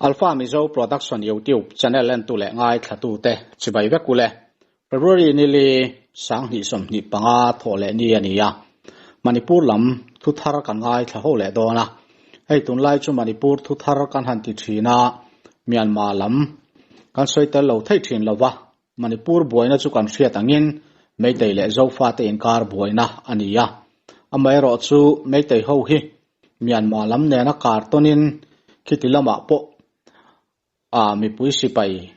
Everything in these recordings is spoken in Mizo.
Alpha Mizo Production YouTube channel entu leh ngaithlatute chibai vek ule. February nili 2025 thawh leh ni a ni a. Manipur lam thu thar kan ngaithla ho leh dawn a. Hei tunlai chu Manipur thu thar kan han ti thin a, Myanmar lam kan sawi tel lo thei thin lo va. Manipur buaina chu kan hriat angin Meitei leh Zofate inkar buaina a ni a. Amaherawh chu Meitei ho hi Myanmar lam nena kar tawnin khiti lamah pawh a mipui sipai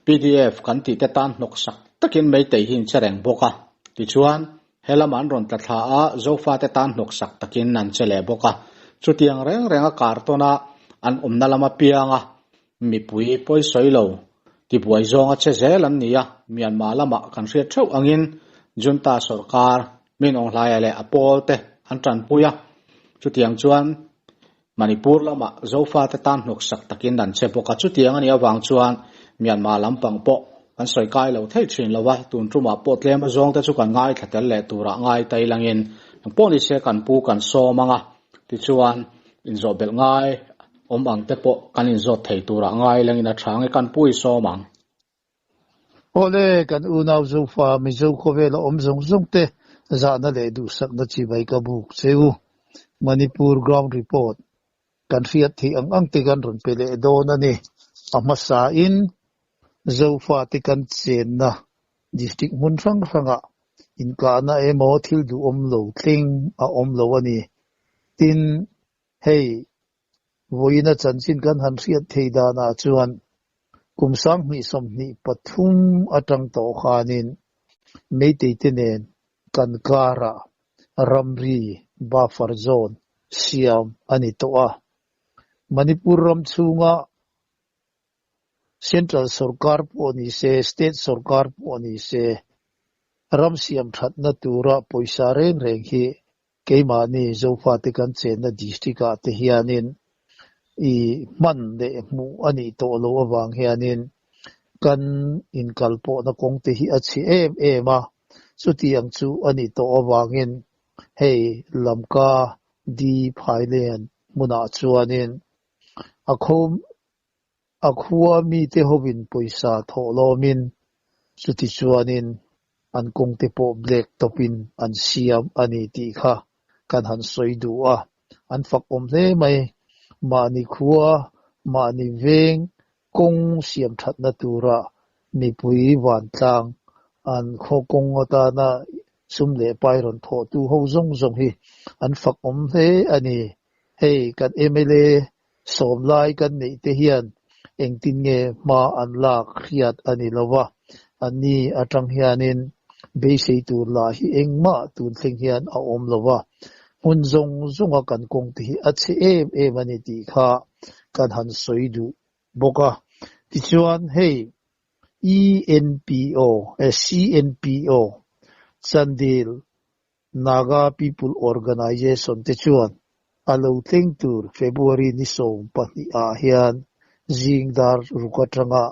PDF kan tih te tan hnawk sak takin Meitei hi in che reng bawk a. Tichuan, he lamah an rawn tla thla a, Zofate tan hnawk sak takin an che leh bawk a. Chutiang reng renga kar tawna an awmna lama pianga mipui pawisawi lo tibuai zawnga che zel an ni a, Myanmar lamah kan hriat theuh angin Junta sawrkar Min Aung Hlaia leh a pawl te an tanpui a, chutiang chuan Manipur lamah Zofate tan hnawksak takin an che bawk a, chutiang a nih avang chuan Myanmar lampang pawh kan sawi kai lo thei thin lo a, tun tumah pawh tlem a zawngte chu kan ngaithla tel leh turah ngai tai langin engpawh ni se kan pu kan sawm ang a, tichuan inzawhbelh ngai awm ang te pawh kan inzawt thei turah ngai langin a tha ang e, kan pu i sawm ang. Awle, kan unau Zofa, Mizo khawvela awm zawng zawng te zahna leh duhsakna chibai ka buk che u. Manipur Ground Report kan hriat theih ang ang te kan rawn pe leh dawn a ni. A hmasa in Zofa te kan chenna district hmun hrang hrangah inkahna emaw thil duhawm lo thleng a awm lo a ni. Tin, hei Vawiina chanchin kan han hriat thei danah chuan kum 2023 atang tawh khanin Meiteite nen kan karah ramri buffer zone siam a ni tawh a. Manipur ram chhunga Central sorkar pawh ni se, State sorkar pawh ni se, ram siam thatna tura pawisa reng reng hi Keimahni Zofate kan chenna district ah te hianin i hman leh hmuh a nih tawh loh avang hianin kan inkalpawhna kawng te hi a chhe em em a, chutiang chu a nih tawh avangin hei Lamka Di Phailen hmunah chuanin a khawm A khua mite hovin pawisa thawh lawmin chutichuanin an kawngte pawh black tawpin an siam a ni tih kha kan han sawi duh a, an fak awm hle mai. Mahni khua, mahni veng kawng siam thatna tura mipui vantlang an khaw kawng atana sum leh pai rawn thawhtu ho zawng zawng hi an fak awm hle a ni. Hei kan mla Sawm lai kan neih te hian engtin nge hma an lak hriat a ni lo va, anni atang hianin beisei tur lah hi engmah tun thleng hian a awm lo va, hmun zawng zawnga kan kawng te hi a chhe em em a ni tih kha kan han sawi duh bawk a. Tichuan hei ENPO, CNPO, Chandil Naga People Organization te chuan a lo thleng tur February ni 12 ah hian zing dar ruk atanga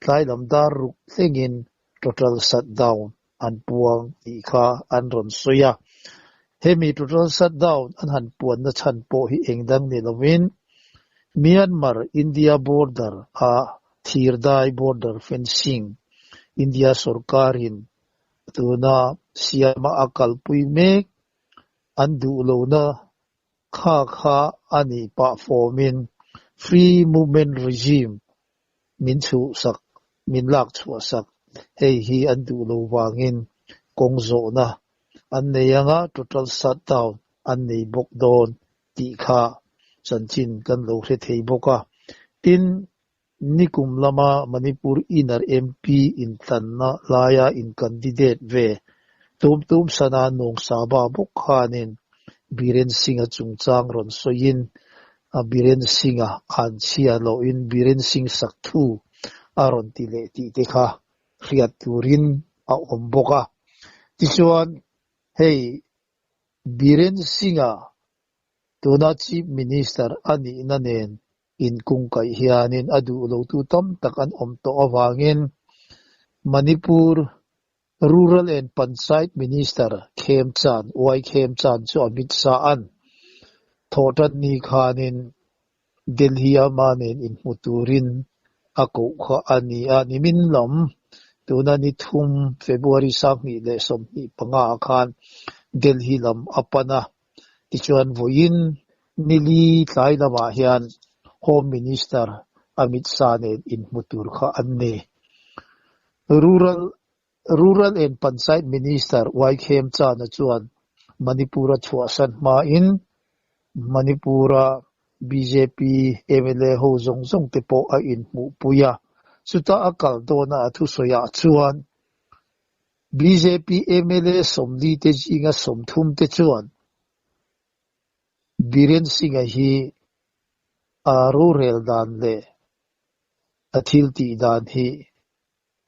tlai lam dar ruk thlengin total shutdown an puang tih kha an rawn sawi a. Hemi total shutdown an han puanna chhan pawh hi engdang ni lovin Myanmar India border a Thirdai border fencing India sorkarin Tuna siama a kalpui mek an duh lohna kha kha a nih pah fawmin Free Movement Regime min chhuhsak, min lak chhuahsak. Hei hi an duh lo vangin kawng zawhna an nei anga total shutdown an nei bawk dawn tih kha chanchin kan lo hre thei bawk a. Tin, Nikum lama Manipur Inner MP intlanna laia in-candidate ve tum tum sana Nungsaba bawk khanin Biren Singh-a chungchang rawn sawiin Biren Singh-a an chhia lohin Biren Singh sak thu a rawn ti leh tih te kha hriat turin a awm bawk a. Tichuan, hei Biren Singh-a tuna Chief Minister a nihna nen Inkungkaih hianin a duh lotu tam tak an awm tawh avangin Manipur Rural and Panchayat Minister Khemchand, Y Khemchand chu Amit Shah-a'n thawhtanni khanin Delhi ama nen inhmu turin a koh kha a ni a. Nimin lam tuna ni thum February 2025 ah khan Delhi lam a pan a. Tichuan vawiin nili tlai lamah hian Home Minister Amit Shah nen inhmu tur kha an ni. Rural Rural and Panchayat Minister Y Khemchand-a chuan Manipur-a chhuahsan hmain Manipur-a bjp mla ho zawng zawng te pawh a inhmuhpui a. Chuta a kal dawna a thusawiah chuan bjp mla 40 te zinga 30 te chuan Biren Singh-a hi a rorel dan leh a thil tih dan hi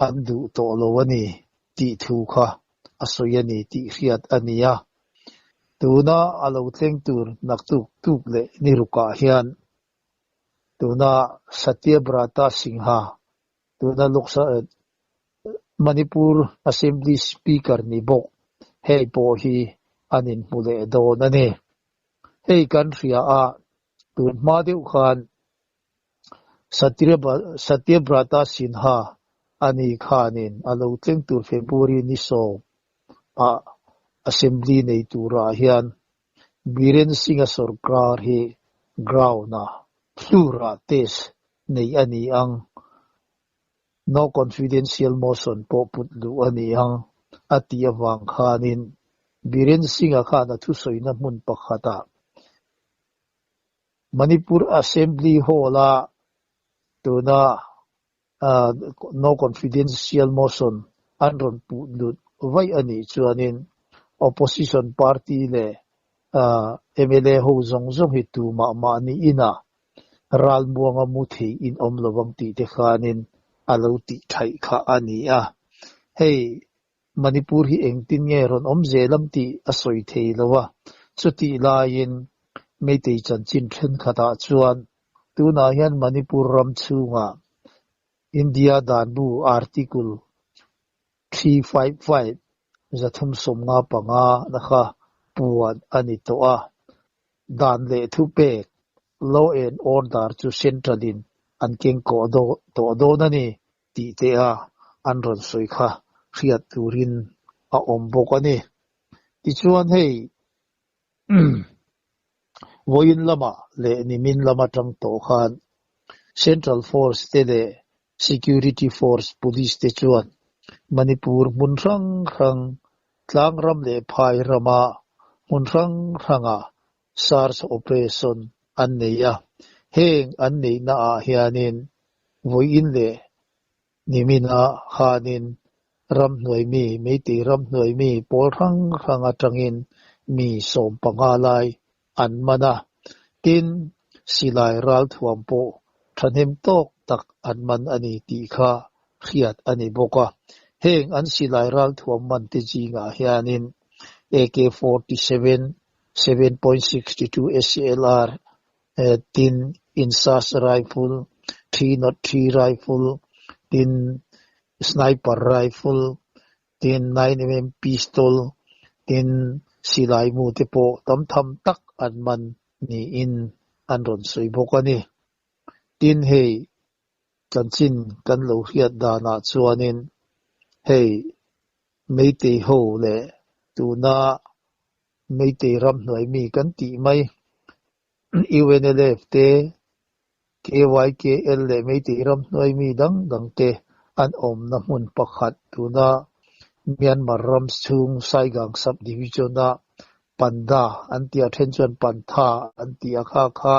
an duh tawh lo a ni tih thu kha a sawi a ni tih hriat a ni a. Tuna a lo thleng tur naktuk tuk leh ni rukah hian tuna Satyabrata Singha, tuna Lok Manipur Assembly Speaker ni bawk, hei pawh hi an inhmu leh dawn a ni. Hei kan hria a, tun hma deuh khan Satyabrata Sinha a ni khanin a lo tleng tur February ni 10 ah Assembly nei turah hian Biren Singh-a sorkar hi ground-ah floor-ah test nei a ni ang. No confidential motion pawh put luh a ni ang a tih avang khanin Biren Singh-a khan a thusawina hmun pakhatah Manipur Assembly Hall-a tuna No Confidential Motion an rawn puh lut vaih a nih chuanin Opposition Party leh mla ho zawng zawng hi tumah mahni inah ralmuanga mu thei in awm lo ang tih te khanin a lo tih thaih kha a ni a. Hei Manipur hi engtin nge rawn awm zel ang tih a sawi thei lo a, chutih laiin Meitei chanchin thenkhatah chuan tunah hian Manipur ram chhungah India danbu Article 355, 355, na kha puan a ni tawh a, dan leh thupek, law and order, chu Central in an kengkawh tawh dawn a ni tih te a an rawn sawi kha hriat turin a awm bawk a ni. Tichuan hei vawiin lamah leh nimin lam atang tawh khan Central Force te leh Security Force Police te chuan Manipur hmun hrang hrang tlangram leh phai rama hmun hrang hrangah search operation an nei a, heng an neihna ah hianin vawiin leh nimina khanin ramhnuai mi, Meitei ramhnuai mi pawl hrang hrang atangin mi 15 lai an man a, tin silai ralthuam pawh thahnem tawk tak an man a ni tih kha hriat a ni bawk a. Heng an silai ralthuam man te zingah hianin AK-47, 7.62 SLR, tin INSAS rifle, 303 rifle, tin sniper rifle, tin 9mm pistol, tin silai mu te pawh tam tham tak an man niin an rawn sawi bawk a ni. Tin hei chanchin kan lo hriat danah chuanin hei Meitei ho leh tuna Meitei ramhnuai mi kan tih mai UNLF te, KYKL leh Meitei ramhnuai mi dang dang te an awmna hmun pakhat tuna Myanmar ram chhung Saigang Sub-Division a Panda an tih a then chuan Pantha an tih a kha kha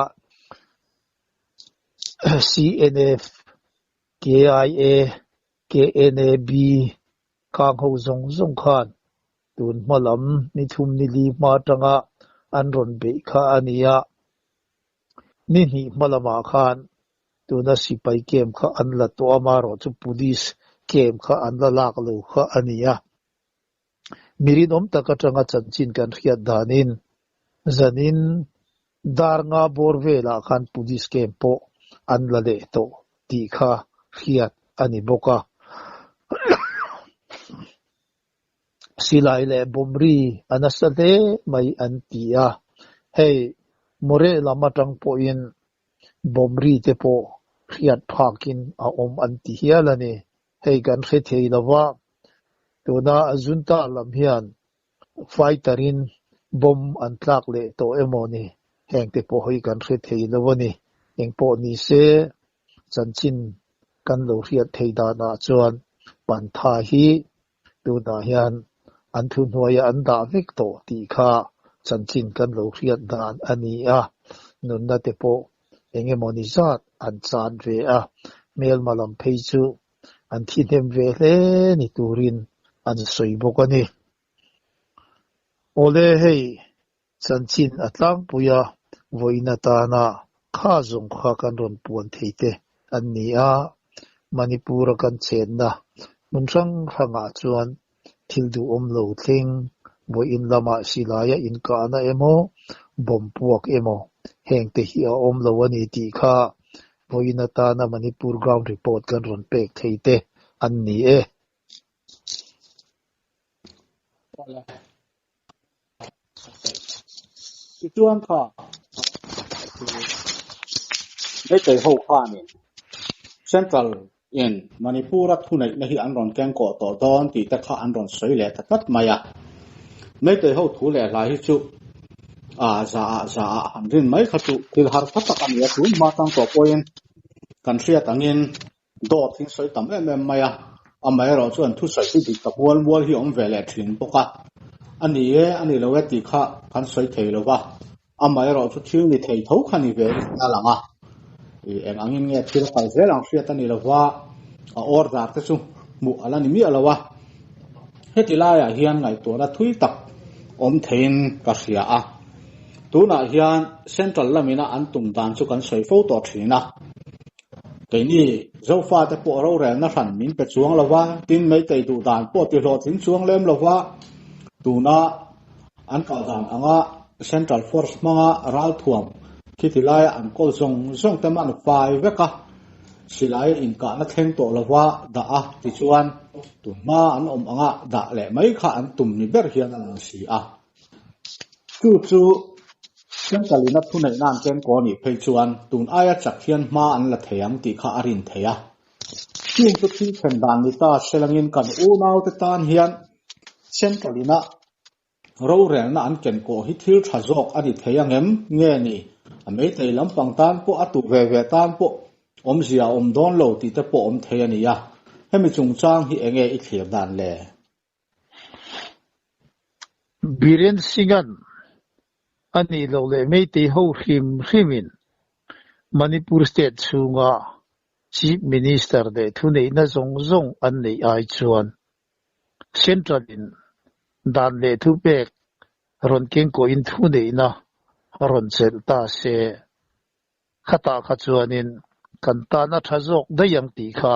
CNF, KIA, KNAB khang ho zawng zawng khan tun hma lam ni thum ni li hma atanga an rawn beih kha a ni a. Ni hnih hma lamah khan tuna sipai camp kha an la tawh a, amaherawhchu police camp kha an la lak lo kha a ni a. Mi rinawm tak atanga chanchin kan hriat danin zanin dar nga bawr velah khan police camp pawh an la leh tawh tih kha hriat a ni bawk a. Silai leh bawmri a nasa hle mai an ti a, hei Moreh lam atang pawhin. Bomb ri te pawh hriat phakin a awm an ti hial a ni. Hei kan hre thei lo va, tuna junta lam hian fighter in bomb an tlak leh tawh emaw ni, heng te pawh hi kan hre thei lo a ni. Engpawh ni se, chanchin kan lo hriat thei danah chuan Pantha hi tunah hian an thuhnuaiah an dah vek tawh tih kha chanchin kan lo hriat dan a ni a, nunna te pawh eng emawni zat an chan ve a, hmelma lam phei chu an thi hnem ve hle ni turin an sawi bawk a ni. Awle hei chanchin a tlangpui a, vawiin atana kha zawng kha kan rawn puan thei te an ni a, Manipur a kan chenna hmun hrang hrangah chuan thil duhawm lo thleng, vawiin lamah silaia inkahna emaw, bomb puak emaw heng te hi a awm lo a ni tih kha vawiin atana Manipur ground report kan rawn pek thei te an ni e. Tichuan kha Meitei ho khanin Central in Manipur-a thuneihna hi an rawn kengkawh tawh dawn tih te kha an rawn sawi leh ta tlat mai a. Meitei ho thu leh hlai hi chu a za ah za ah han rin mai kha chu thil harsa tak a ni a, tun hma tang tawh pawhin kan hriat angin Dawt hi sawi tam em em mai a, amaherawh chuan thusawi hi dik ta mual mual hi a awm ve leh thin bawk a, a ni e, a ni lo e tih kha kan sawi thei lo va, amaherawh chu thil ni thei tho kha ni ve in a lang a, ih eng angin nge thil a kal zel ang hriat a ni lo va, a order te chu hmuh a la ni miah lo a, heti laiah hian ngaihtuahna thui tak awm theiin ka hria a, tunah hian Central lamina an tum dan chu kan sawi fo tawh thin a. Keini Zofate pawh rorelna hran min pe chuang lo va, tin Meitei duh dan pawh ti hlawhtling chuang lem lo va, tuna an kal dan anga Central Force hmanga ralthuam khiti laia an kawl zawng zawng te man fai vek a, silai inkahna thleng tawh lo va dah a, tichuan tunhma an awm anga dah leh mai kha an tum ni ber hian a lang si a. Chu chu Central ina thuneihna an kengkaw nih phei chuan tun aia chak hian hma an la thei ang tih kha a rin theih a. Chung chu thil thlen dan ni ta selangin kan unaute tan hian Central ina rorelna an kenkawh hi thil tha zawk a ni thei ang em nge ni? A meitei lampang tan pawh a tu ve ve tan pawh awmzia a awm dawn lo tih te pawh awm thei a ni a. Hemi chungchang hi enge i thlir dan le? Biren Singh-a'n a nih loh leh Meitei ho hrim hrimin Manipur state chhunga Chief Minister leh thuneihna zawng zawng an neih ai chuan Central-in dan leh thupek rawn kengkawhin thuneihna rawn chelh ta se. Khatah kha chuanin kan tan a tha zawk daih ang tih kha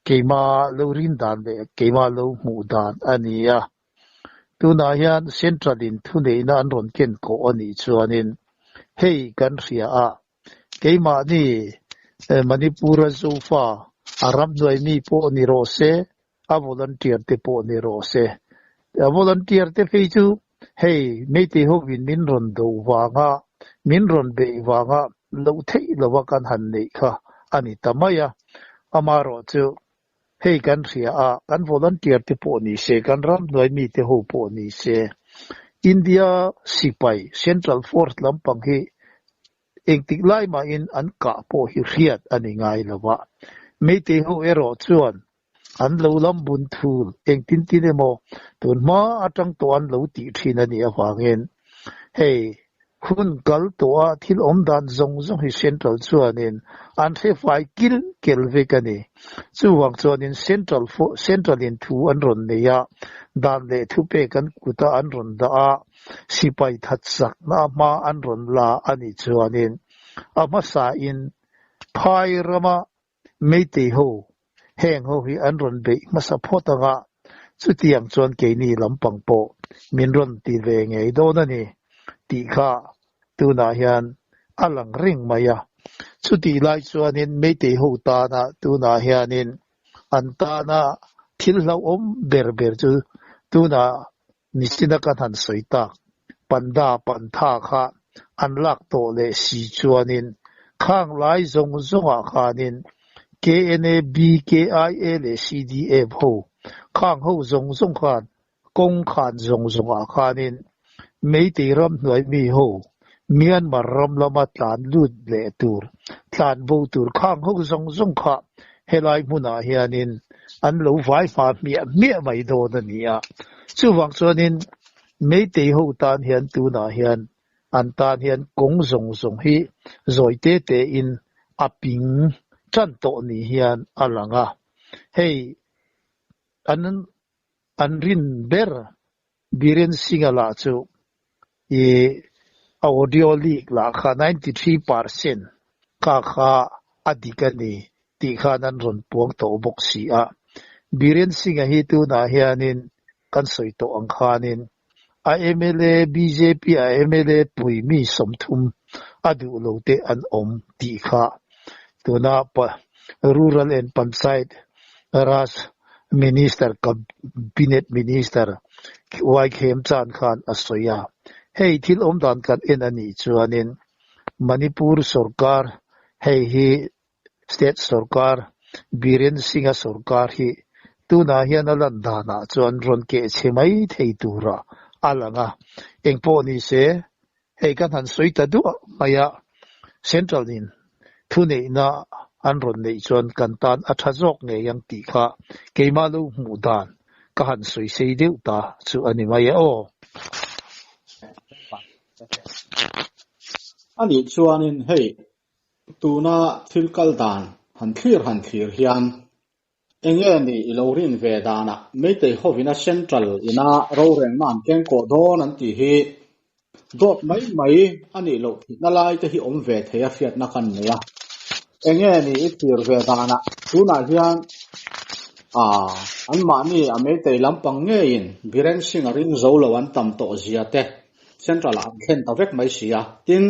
keima lo rin dan leh keima lo hmuh dan a ni a. Tunah hian Central in thuneihna an rawn ken kawh a nih chuanin hei kan hria a, keimahni Manipur a Zofa a ramhnuai mi pawh ni rawh se, a volunteer te pawh ni rawh se. A volunteer te phei chu hei Meitei hovin min rawn do vanga, min rawn beih vanga loh theih lova kan han neih kha a ni ta mai a. Amaherawh chu hei kan hria a, kan volunteer te pawh ni se, kan ramhnuai mite ho pawh ni se, India sipai, Central Force lampang hi Engtik lai mahin an kah pawh hi hriat a ni ngai lo a. Meitei ho erawh chuan an lo lam bun thul engtin tin emaw tun hma atang tawh an lo tih thin a nih avangin hei hun kal tawh a thil awm dan zawng zawng hi Central chuanin an hre fai kil kel vek a ni. Chuvang chuanin Central Central in thu an rawn nei a, dan leh thupek an kut a an rawn dah a, Sipai that chakna a hma an rawn la a nih chuanin a hmasain phai rama Meitei ho heng ho hi an rawn beih hmasa phawt ang a, chutiang chuan keini lampang pawh min rawn ti ve ngei dawn a ni tih kha tunah hian a lang reng mai a. Chutih lai chuanin Meitei ho tana tunah hianin an tana thil hlauhawm ber ber chu tunah Nichina kan han sawi tak, Panda Pantha kha an lak tawh leh si chuanin Khang lai zawng zawngah khanin KNA, BKIA leh CDF ho khang ho zawng zawng khan kawng khan zawng zawngah khanin Meitei ramhnuai mi ho Myanmar ram lama tlan lut leh tur, tlan bo tur khang ho zawng zawng kha helai hmunah hianin an lo vai hma hmiah hmiah mai dawn a ni a. Chuvang chuanin Meitei ho tan hian tunah hian an tan hian kawng zawng zawng hi zawi te tein a ping tan tawh ni hian a lang a. Hei an an rin ber Biren Singh-a lah chu i a audio leak lah kha 93% kha kha a dik a ni tih khan an rawn puang tawh bawk si a. Biren Singh-a hi tunah hianin kan sawi tawh ang khanin a mla, bjp a mla pui mi 30 a duh lo te an awm tih kha tuna Rural and Panchayat Raj Minister, Cabinet Minister Y Khemchand khan a sawi a. Hei thil awm dan kan en a nih chuanin Manipur sorkar hei hi State sorkar Biren Singh-a sorkar hi tunah hian a lan danah chuan rawn keh chhe mai thei tura a lang a. Engpawh ni se, hei kan han sawi ta duah mai a, Central in thuneihna an rawn neih chuan kan tan a tha zawk ngei ang tih kha keimah lo hmuh dan ka han sawi sei deuh ta chu a ni mai e aw. Anih chuanin hei Tuna thil kal dan han thlir han thlir hian enge ni i lo rin ve danah Meitei hovina Central ina rorelna an keng kawh dawn an tih hi dawt mai mai a nih loh thihna lai te hi awm ve thei a hriatna kan nei a. Enge ni i thlir ve danah tunah hian anmahni a Meitei lampang ngeiin Biren Singh a ring zo lo an tam tawh zia te Central ah an thlen ta vek mai si a. Tin,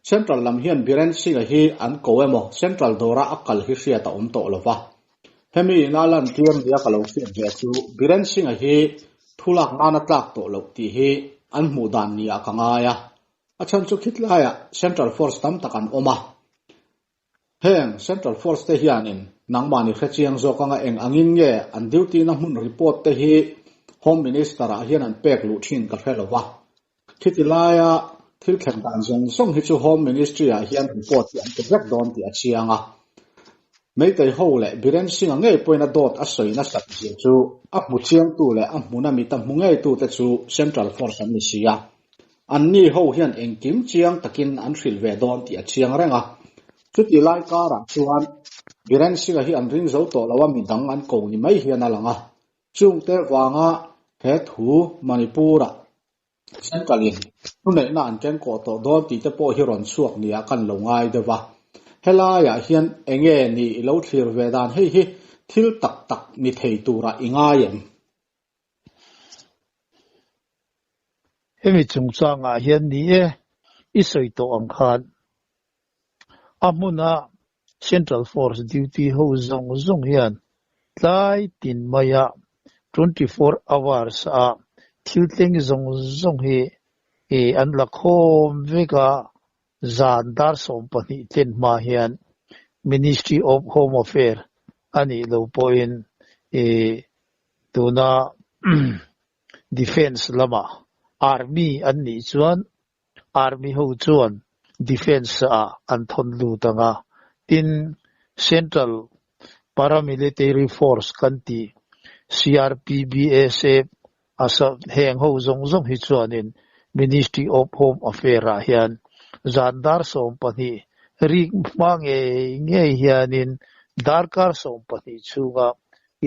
Central lam hian Biren Singh-a hi an ko emaw Central dawra a kal hi hriat a awm tawh lo va. Hemi ina lantir nia ka lo hriat ve chu Biren Singh-a hi thu lak nana tlak tawh loh tih hi an hmuh dan niah ka ngai a. A chhan chu khitlaiah Central Force tam tak an awm a. Heng Central Force te hianin nangmahni hrechiang zawk anga eng angin nge an duty na hmun report te hi Home Minister ah hian an pek luh thin ka hre lo va. Khiti laia thil thlen dan zawng zawng hi chu Home Ministry ah hian report hi an pe vek dawn tih a chiang a. Meitei ho leh Biren Singh-a ngei pawhin a dawt a sawi nasat zia chu a hmu chiangtu leh a hmuna mita hmu ngeitute chu Central Force an ni si a. Anni ho hian engkim chiang takin an hrilh ve dawn tih a chiang reng a. Chuti lai karah chuan Biren Singh-a hi an ring zo tawh lo a, midang an ko ni mai hian a lang a. Chungte vanga he thu Manipur-ah Central-in thuneihna an kengkawh tawh dawn tih te pawh hi rawn chhuak nia kan lo ngai deuh a. Helaiah hian enge ni i lo thlir ve dan hei hi thil tak tak ni thei turah i ngai em? Hemi chungchangah hian ni e, i sawi tawh ang khan a hmuna Central Force duty ho zawng zawng hian tlai tin maia 24 hours a thil thleng zawng zawng hi an la khawm vek a, zan dar 12 tlen hma hian Ministry of Home Affairs a nih loh pawhin tuna Defence lama Army an nih chuan Army ho chuan Defence ah an thawn lut ang a, tin Central Paramilitary Force kan tih CRPBSF heng ho zawng zawng hi chuanin Ministry of Home Affair ah hian zan dar 12 rik hma ngei ngei hianin darkar 12 chhunga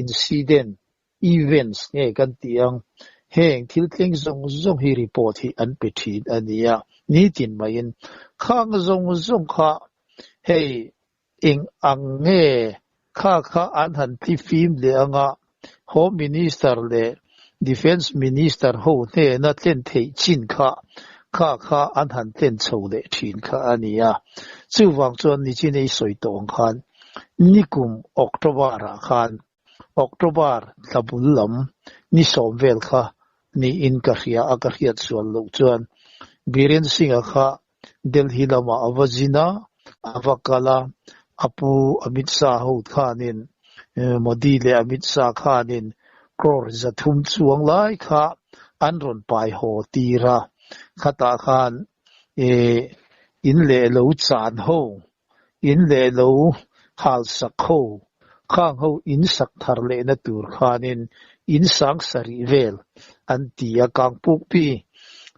incident events nge kan tih ang, heng thil thleng zawng zawng hi report hi an pe thin a nia, nitin maiin khang zawng zawng kha hei eng ang nge kha kha an han tli fim leh anga Home Minister leh Defence Minister ho hnena tlen theih chin kha kha kha an han tlen chho leh thin kha a nia. Chuvang chuan nichinei sawi tawh ang khan nikum October ah khan October thla bul lam ni 10 vel kha niin ka hria a, ka hriat sual loh chuan Biren Singh-a kha Delhi lamah a va zin a. a va kal a, a pu Amit Shah ho khanin Modi leh Amit Shah khanin crore 300 chuang lai kha an rawn pai haw tir a, khatah khan in leh lo chan ho, in leh lo hal sak ho, khang ho in sak thar lehna tur khanin in 7000 vel an ti a, Kangpukpi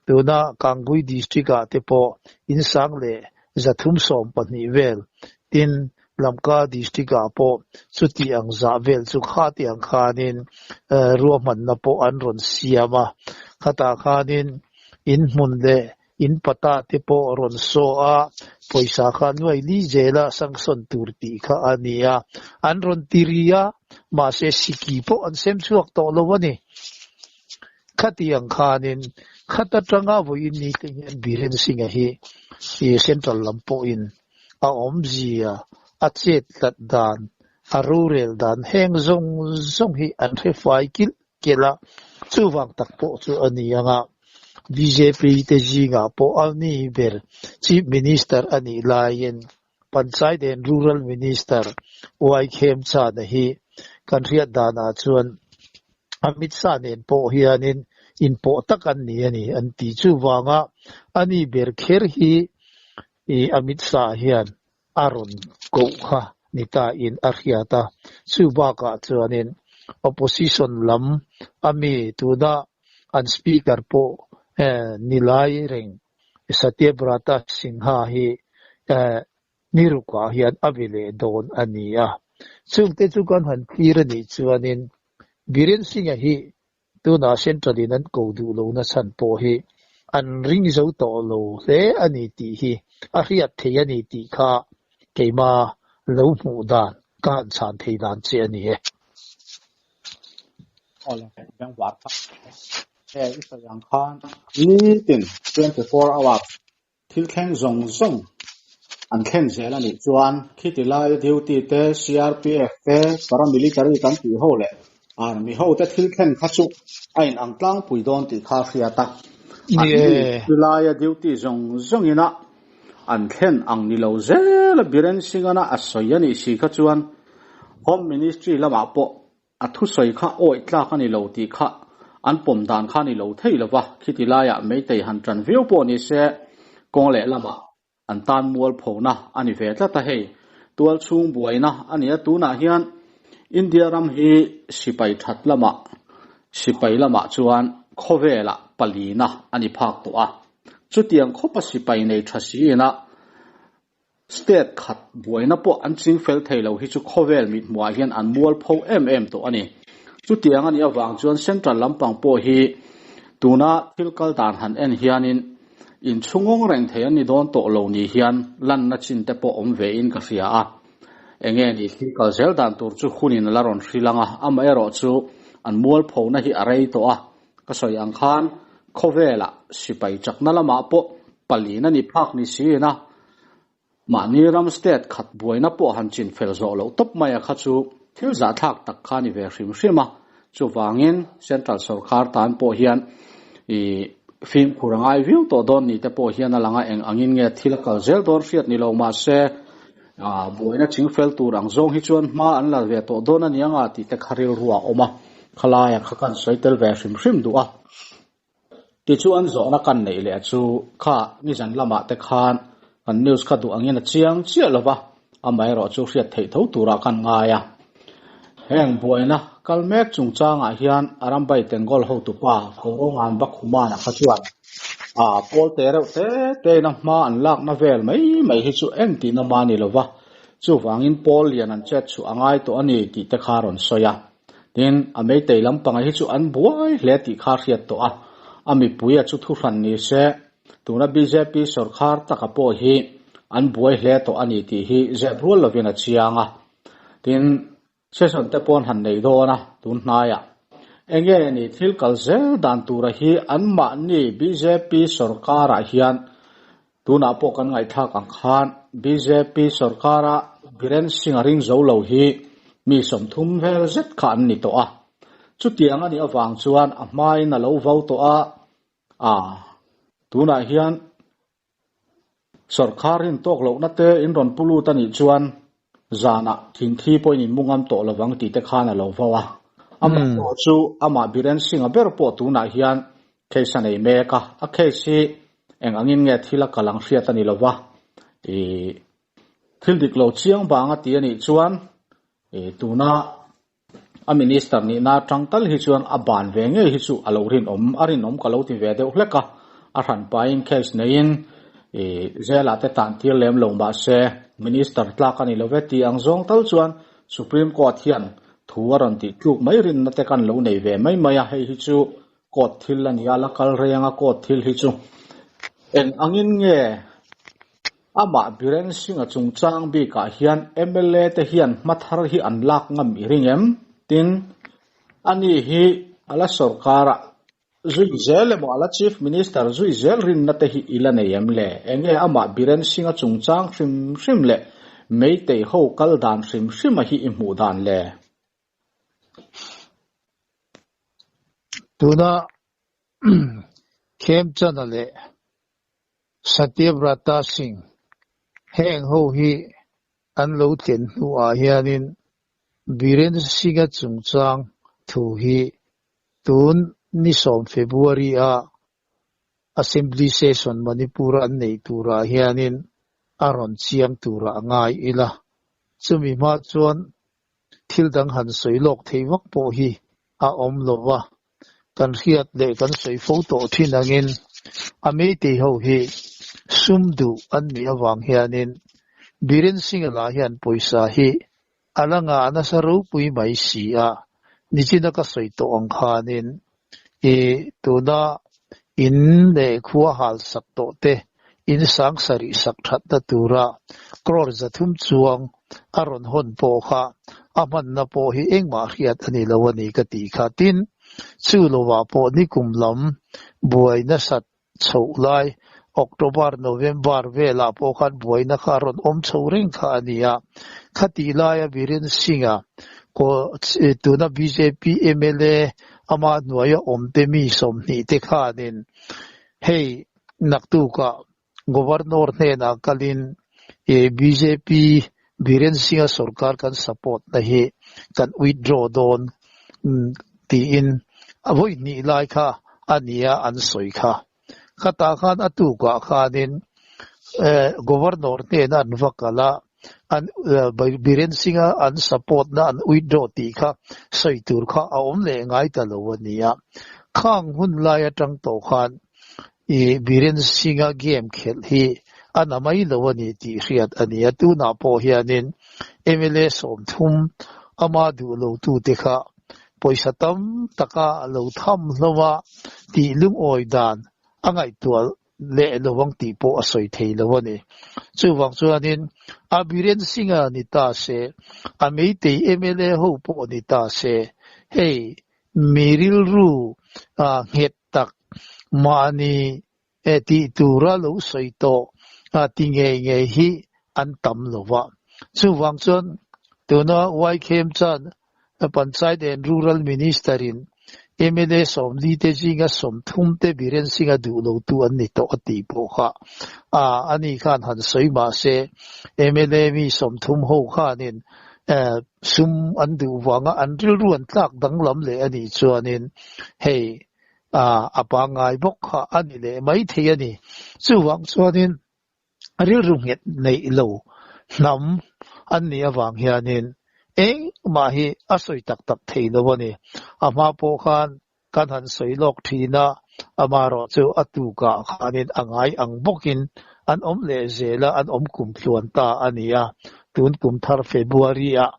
tuna Kangpui district ah te pawh in 1,312 vel, tin Lamka district ah pawh chuti ang zah vel chu khati ang khanin ruahmanna pawh an rawn siam a, khatah khanin in hmun leh in pata te pawh rawn saw a, pawisa kha nuai li zela sanction tur tih kha a ni a, an rawn ti ri a, mahse siki pawh an sem chhuak tawh lo a ni. Khati ang khanin khat atanga vawiin ni te hian Biren Singh-a hi central lam pawhin a awmzia, a chet tlat dan, a rorel dan heng zawng zawng hi an hre fai kilh kelh a, chuvang tak pawh chu a ni ang a, bjp te zingah pawh a ni ber Chief Minister a nih laiin Panchayat and Rural Minister Y Khemchand-a hi kan hriat danah chuan Amit Shah nen pawh hianin inpawh tak an ni a ni an ti. Chuvanga a ni ber kher hi Amit Shah hian a rawn koh kha ni ta in a hriat a, chu bakah chuanin opposition lam a mi tuna an speaker pawh ni lai reng Satyabrata Singha hi ni rukah hian a be leh dawn a ni a. Chungte chu kan han thlir a nih chuanin Biren Singh-a hi Tunah Central in an ko duh lo na chhan pawh hi an ring zo tawh lo hle a ni tih hi a hriat thei a ni tih kha keima lo hmuh dan ka han chhan thei dan che a ni e. Awle, bengvar tak e i sawi ang khan nitin 24 hours Thil thleng zawng zawng an thlen zel a nih chuan khiti lai duty te, CRPF te, paramilitary kan tih ho leh army ho te thil thlen kha chu a in ang tlangpui dawn tih kha a hriat a. An ni ti laia duty zawng zawng ina an thlen ang ni lo zel a Biren Singh-ana a sawi a nih si kha chuan Home Ministry lamah pawh A thusawi kha awih tlak a ni lo tih kha an pawm dan kha a ni lo thei lo va, khiti laiah Meitei han ṭan viau pawh ni se, kawng lehlamah an tan mualphona a ni ve tlat a, hei tual chhung buaina a ni a, tunah hian India ram hi sipai ṭhat lamah sipai lamah chuan khawvelah palina a ni phak tawh a, chutiang khawpa sipai nei ṭha siin a State khat buaina pawh an ching fel thei lo hi chu khawvel mithmuhah hian an mualpho em em tawh a ni. Chutiang a nih avang chuan Central lampang pawh hi tuna thil kal dan han en hianin inchhungawng reng thei an ni dawn tawh lo ni hian lanna chin te pawh awm ve in ka hria a. Enge ni thil kal zel dan tur chu hunin a la rawn hrilh ang a, amaherawhchu an mualphona hi a rei tawh a. Ka sawi ang khan khawvelah sipai chakna lamah pawh palin a ni phak ni siin a, mahni ram state khat buaina pawh han chin fel zawh loh tawp mai a kha chu thil zahthlak tak kha a ni ve hrim hrim a. Chuvangin Central sorkar tan pawh hian i fimkhur a ngai viau tawh dawn ni te pawh hian a lang a, eng angin nge thil a kal zel dawn hriat ni lo mahse buaina chingfel tur ang zawng hi chuan hma an la ve tawh dawn a nia nga tih te kha rilru a awm a, khalaia kha kan sawi tel ve hrim hrim duh a. Tichuan zawhna kan neih leh chu kha nizan lamah te khan kan news kha duh angin a chiang chiah lo va, amaherawh chu hriat theih tho turah kan ngai a. Heng buaina kal mek chungchangah hian Arambai Tengol hotupa Korongan Bakhumana kha chuan a pawl te reuh te te in a hma an lakna vel mai mai hi chu engtihna mah a ni lo va, chuvangin pawl lian an chet chhuah a ngai tawh a ni tih te kha a rawn sawi a. Tin, a meitei lampanga hi chu an buai hle tih kha a hriat tawh a, a mipui a chu thuhran ni se, tuna bjp sawrkhar taka pawh hi an buai hle tawh a ni tih hi zep rual lovin a chiang a. Tin, session te pawn han nei dawn a, tun hnaiah enge ni thil kal zel dan tura hi anmahni bjp sawrkarah hian Tunah pawh kan ngaihthlak ang khan bjp sorkara Biren Singh a ring zo lo hi mi 30 vel zet kha an ni tawh a. Chutiang a nih avang chuan a hmain a lo vo tawh a, a tunah hian Sawrkhar rin tawk lohna te in rawn pu lut a nih chuan zanah thingthi pawhin in mu ngam tawh lovang tih te khan a lo vau a. Amah pawh chu amah Biren Singh-a ber pawh tunah hian case a nei mek a, a case hi eng angin nge thil a kal ang hriat a ni lova, ih thil dik lo chiang vang a ti a nih chuan ih tuna a minister nihna atang tal hi chuan a ban ve ngei hi chu a lo rinawm, a rinawm ka lo ti ve deuh hlek a, a hran pahin case neiin ih zelah te tan tir lem lo mahse minister tlak a ni lo ve tih ang zawng tal chuan Supreme Court hian thu a rawn tih tluk mai rinna te kan lo nei ve mai mai a, hei hi chu court thil a ni a, la kal reng a court thil hi chu eng angin nge Amah Biren Singh-a chungchang bikah hian mla te hian hma thar hi an lak ngam i ring em? Tin, ani hi a la sorkarah zui zel emaw a la Chief Minister zui zel rinna te hi i la nei em le? Enge amah Biren Singh-a chungchang hrim hrim leh Meitei ho kal dan hrim hrima hi i hmuh dan le? Tuna Khemchana leh Satyabrata Singh, Heng ho hi an lo tlen hnuah hianin Biren Singh-a chungchang thu hi tun ni sawm February-a Assembly Session Manipur-a an neih turah hianin a rawn chiang turah a ngai ila. Chumi hma chuan thil dang han sawi lawk thei vak pawh hi a awm lo va, kan hriat leh kan sawi fo tawh thin angin a meitei ho hi sum duh an nih avang hianin Biren Singh-a lah hian pawisa hi a la ngah nasa ropui mai si a, nichina ka sawi tawh ang khanin i tuna in leh khua hal sak tawh te in sang sarih sak thatna tura crore 300 chuang a rawn hawn pawh kha a hmanna pawh hi engmah hriat a ni lo a ni ka tih kha. Tin, chu lovah pawh nikum lam buaina sat chhoh lai October, November velah pawh khan buaina kha a rawn awm chho reng kha a ni a. Khatih laia Biren Singh-a tuna bjp mla ama hnuaia awmte mi 20 te khanin hei naktukah Governor hnenah kalin bjp Biren Singh-a sorkar kan support na hi kan withdraw dawn tiin a vawi hnih lai kha a nia an sawi kha. Khatah khan a tukah khanin Governor hnenah an va kal a, an Biren Singh-a an support na an withdraw tih kha sawi tur kha a awm leh ngai ta lo a nia. Khang hun lai atang tawh khan I Biren Singh-a game khelh hi a na mai lo a ni tih hriat a ni a, tunah pawh hianin mla 30 ama duh lo tute kha pawisa tam taka lo tham hlawm a tih lungawi dan a ngaihtuah leh lo ang tih pawh a sawi thei lo a ni. Chuvang chuanin a Biren Singh-a ni ta se, a Meitei mla ho pawh ni ta se, hei mi rilru nghet tak mahni tih tura lo sawi tawh ti ngei ngei hi an tam lo va. Chuvang chuan tuna YKM chuan Panchayat and Rural Minister in mla 40 te zinga 30 te Biren Singh-a duh lo tu an ni tawh a tih pawh kha ani khan han sawi mahse mla mi 30 ho khanin sum an duh vanga an rilru an tlak danglam leh a nih chuanin hei a pangngai bawk kha a ni leh mai thei a ni. Chuvang chuanin rilru nghet neih lo hnam an nih avang hianin engmah hi a sawi tak tak thei lo a ni. A hma pawh khan kan han sawi lawk thin a, amaherawh chu a tukah khanin a ngai ang bawkin an awm leh zel a, an awm kum tluan ta a ni a. Tun kum thar February-ah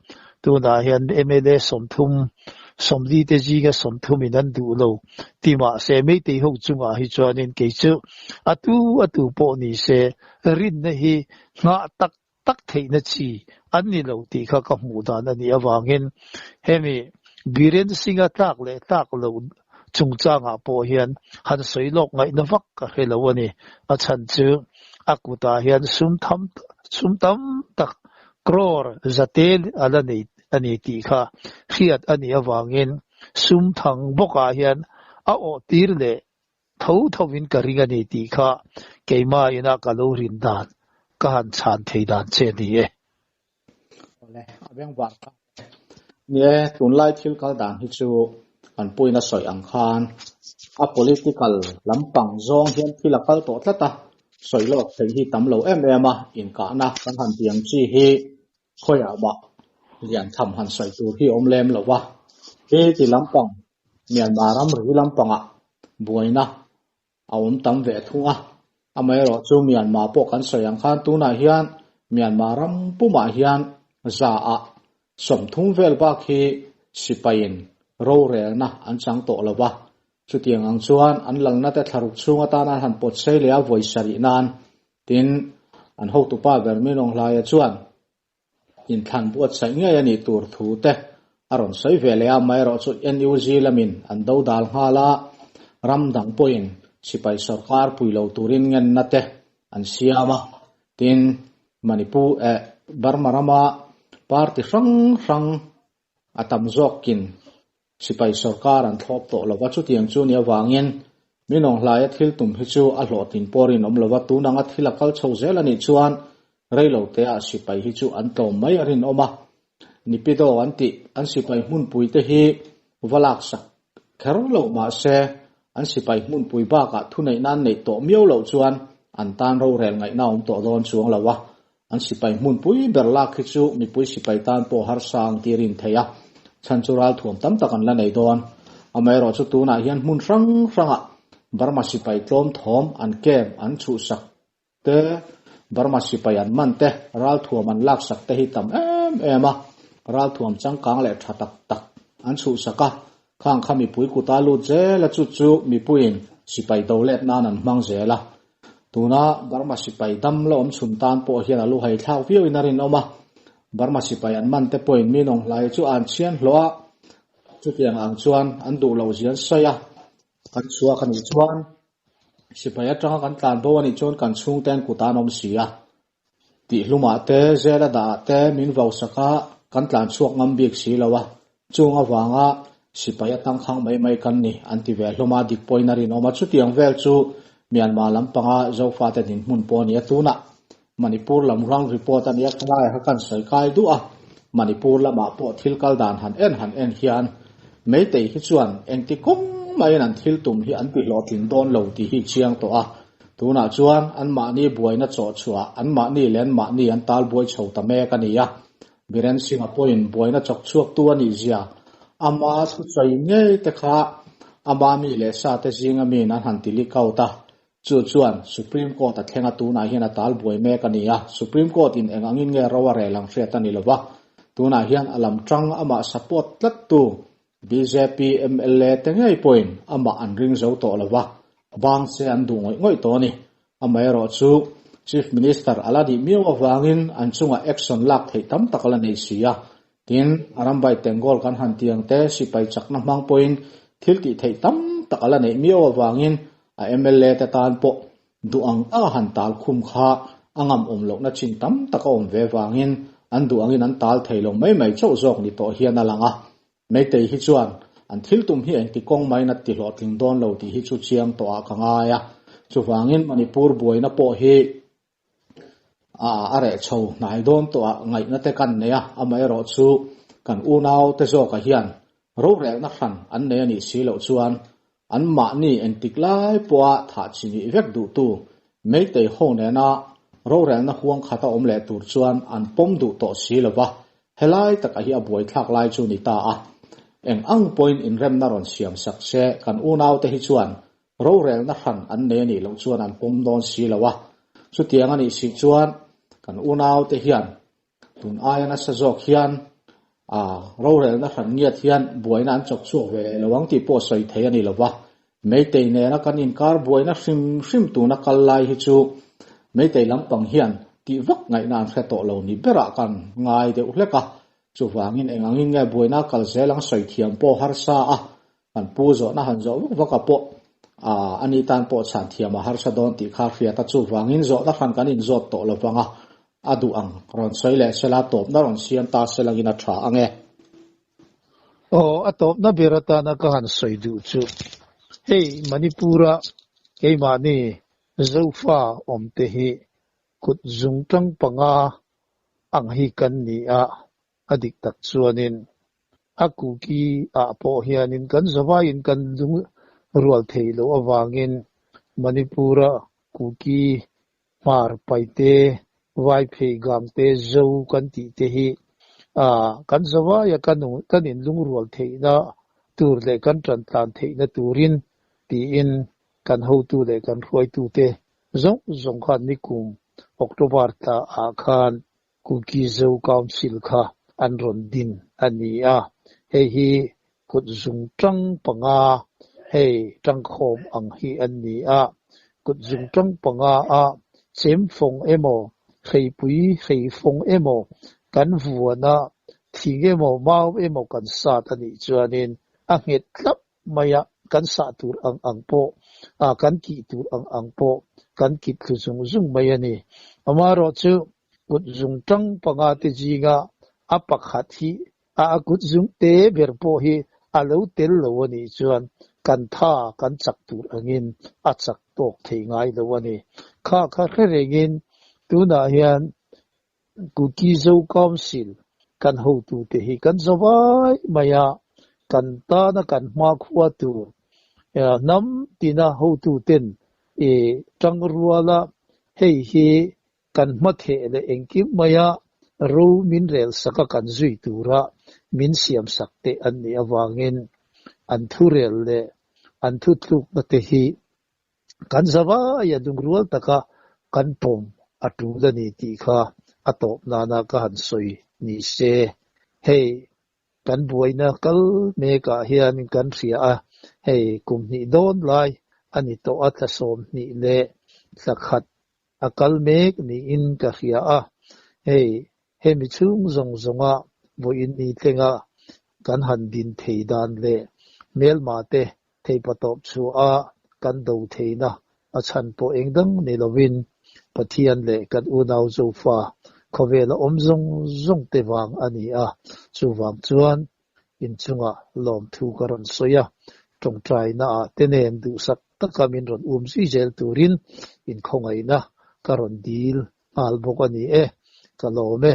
tunah hian mla 30, 40 te zinga 30 in an duh lo ti mahse Meitei ho chungah hi chuanin kei chu a tu a tu pawh ni se rinna hi nghah tak tak theihna chi an ni lo tih kha ka hmuh dan a nih avangin hemi Biren Singh-a tlak leh tlak lo chungchangah pawh hian han sawi lawk ngaihna vak ka hre lo a ni. A chhan chu a kutah hian sum tham sum tam tak crore zatel a la nei a ni tih kha hriat a nih avangin sum thang bawkah hian a awh tir leh. tho thovin ka ring a ni tih kha keimah ina ka lo rin dan ka han chhan thei dan che a ni e. Awle, a beng var tak e. Ni e, tunlai thil kal dan hi chu kan puiin a sawi ang khan a political lampang zawng hian thil a kal tawh tlat a, sawi lawk theih hi tam lo em em a, inkahna kan han ti ang chi hi khawiah mah lian tham han sawi tur hi a awm lem lo va. Hi ti lampang Myanmar ram ri lampangah buaina a awm tam ve thung a, amaherawh chu Myanmar pawh kan sawi ang khan tunah hian Myanmar ram pumah hian za ah 30 vel bak hi sipaiin rorelna an chang tawh lo va, chutiang ang chuan an lalna te thlaruk chhung atan an han pawt sei leh a vawi sarih nan tin an hotupa ber Minawng Hlaia chuan Inthlan buatsaih ngei a nih tur thu te a rawn sawi ve leh a, amaherawh chu NUG lamin an do dal nghal a, ram dang pawhin sipai sawrkar pui lo turin ngenna te an siam a, tin Manipur eh Burma rama party hrang hrang a tam zawkin sipai sawrkar an thlawp tawh lo va, chutiang chu ni avangin Minawng hlaia thil tum hi chu a hlawhtlin pawh rinawm lo va, tun anga thil a kal chho zel a nih chuan reilo teah sipai hi chu an tlawm mai a rinawm a. Nipido an tih an sipai hmunpui te hi va laksak kher loh mahse an sipai hmunpui bakah thuneihna an neih tawh miau loh chuan an tan rorel ngaihna a awm tawh dawn chuang lo a, An sipai hmunpui ber lak hi chu mipui sipai tan pawh harsa ang tih a rin theih a, chhan chu ralthuam tam tak an la nei dawn. Amaherawh chu tunah hian hmun hrang hrangah Burma sipai tlawm thawm an camp an chhuhsak te, Burma sipai an man te, ralthuam an laksak te hi tam em em a, ralthuam changkang leh tha tak tak an chhuhsak a, khang kha mipui kuta lut zel a chu chu mipuiin sipai do let nan an hmang zel a. Tuna Burma sipai dam la awm chhun tan pawh hian a lu hai thlak viau in a rinawm a, Burma sipai an man te pawhin mi nawng hlai chu an chhian hlawh a, chutiang ang chuan an duh loh zian sawi a, kan chhuak a nih chuan sipai atanga kan tlan bo a nih chuan kan chhungte an kut an awm si a, tih hlumah te zela dah ah te min vausak a, kan tlan chhuak ngam bik si lo a, chung avanga sipai a tangkhang mai mai kan ni an ti ve hlawm a, dik pawhin a rinawm a, chutiang vel chu Myanmar lampanga Zofate dinhmun pawh a ni a, tunah Manipur lam rang report a nia khalai kha kan sawi kai duh a, Manipur lamah pawh thil kal dan han en han en hian Meitei hi chuan engti kawng maiin an thil tum hi an tihlawhtling dawn lo tih hi chiang tawh a, Tunah chuan anmahni buaina chawh chhuah anmahni leh anmahni an tal buai chho ta mek a ni a. Biren Singh-a pawhin buaina chawk chhuaktu a nih zia ama thusawi ngei te kha ama mi leh sa te zinga miin an han ti leak out a. Chu chuan Supreme Court a thleng a tunah hian a tal buai mek a ni a. Supreme Court in eng angin nge ro a rel ang hriat a ni lova. Tunah hian a lam tang amah support tlattu Bjp mla te ngei pawhin amah an ring zo tawh lo va, bang se an duh ngawih ngawih tawh a ni. Amaherawh chu Chief Minister a la nih miau avangin an chungah action lak theih tam tak a la nei si a. Tin, a rambai Tenggol kan han ti ang te, sipai chakna hmang pawhin thil tih theih tam tak a la neih miau avangin a mla te tan pawh duh ang anga han tal khum kha a ngam awm lohna chin tam tak a awm ve vangin an duh angin an tal thei lo mai mai chauh zawk ni tawh hian a lang a. Meitei hi chuan an thil tum hi engti kawng maiin a ti hlawhtling dawn lo tih hi chu chiang tawhah ka ngai a. Chuvangin Manipur buaina pawh hi a reh chho hnai dawn tawhah ngaihna te kan nei a, amaherawh chu kan unau te zawkah hian rorelna hran an nei a nih si loh chuan anmahni engtik lai pawha thah chi nih vek duhtu Meitei ho nena rorelna huang khata awm leh tur chuan an pawm duh tawh si lo va, helai taka hi a buaithlak lai chu ni ta a. Eng ang pawhin inremna rawn siam sak se kan unaute hi chuan rorelna hran an nei a nih loh chuan an pawm dawn si lo a. Chutiang a nih si chuan kan unaute hian Tun aia nasa zawk hian a rorelna hran ngiat hian buaina an chawk chhuak ve leh lo ang tih pawh sawi thei a ni lo va. Meitei nena kan inkar buaina hrim hrim tuna kal lai hi chu Meitei lampang hian tih vak ngaihna an hre tawh lo ni berah kan ngai deuh hlek a. Chuvangin eng angin nge buaina kal zel ang sawi thiam pawh harsa a, kan pu zawhna han zawh vak vak a pawh a ni tan pawh chhan thiam a harsa dawn tih kha hriat a, chuvangin zawhna hran kan inzawt tawh lo vang a, a duh ang rawn sawi leh sela tawpna rawn siam ta sela angin a tha ang e. Aw, a tawpna ber atana ka han sawi duh chu hei Manipur-a. Keimahni Zofa awmte hi kut zungtang panga ang hi kan ni a, a dik tak chuanin a Kuki ah pawh hianin kan zavaiin kan lungrual theih loh avangin Manipur-a Kuki Hmar Paite, Vaiphei Gangte, Zo kan tih te hi kan zavaia kan inlungrual theihna tur leh kan tantlan theihna turin tiin kan hotu leh kan hruaitute zawng zawng khan nikum October thla ah khan Kuki Zo Council kha an rawn din a ni a, hei hi kut zung tang panga hei tangkhawm ang hi an ni a, kut zung tang panga a chemfawng emaw, hreipui hreifawng emaw kan vuan a, thing emaw mau emaw kan sat a nih chuanin a nghet tlap mai a, kan sah tur ang ang pawh, kan kih tur ang ang pawh kan kit thlu zung zung mai a ni. Amaherawhchu, kut zung tang panga te zinga a pakhat hi a a kut zung te ber pawh hi a lo tel lo a nih chuan kan tha kan chak tur angin a chak tawk thei ngai lo a ni. Kha kha hre rengin tunah hian Kuki Zo Council kan hotute hi kan za vai mai a, kan tana kan hmakhua tur hnam tina hotuten i tangruala hei hi kan hmatheh leh engkim maia ro min rel sak a kan zui tura min siam sak te an nih avangin an thurel leh an thutlukna te hi Kan zavaia lungrual taka kan pawm a tul a ni tih kha a tawp nana ka han sawi ni se. Hei kan buaina kal mekah hian kan hria a, hei kum hnih dawn lai a ni tawh a, thla 20 leh thla khat a kal mek niin ka hria a, hei hemi chhung zawng zawnga vawiin ni tlenga kan han din thei dan leh hmelma te Theipatawp chhuah a kan do theihna a chhan pawh eng dang ni lovin Pathian leh kan unau Zofa khawvela awm zawng zawng te vang a ni a, chuvang chuan inchunga lawmthu ka rawn sawi a, tawngtaina ah te nen duhsak taka min rawn um zui zel turin inkhawngaihna ka rawn dil nghal bawk a ni e, ka lawm e.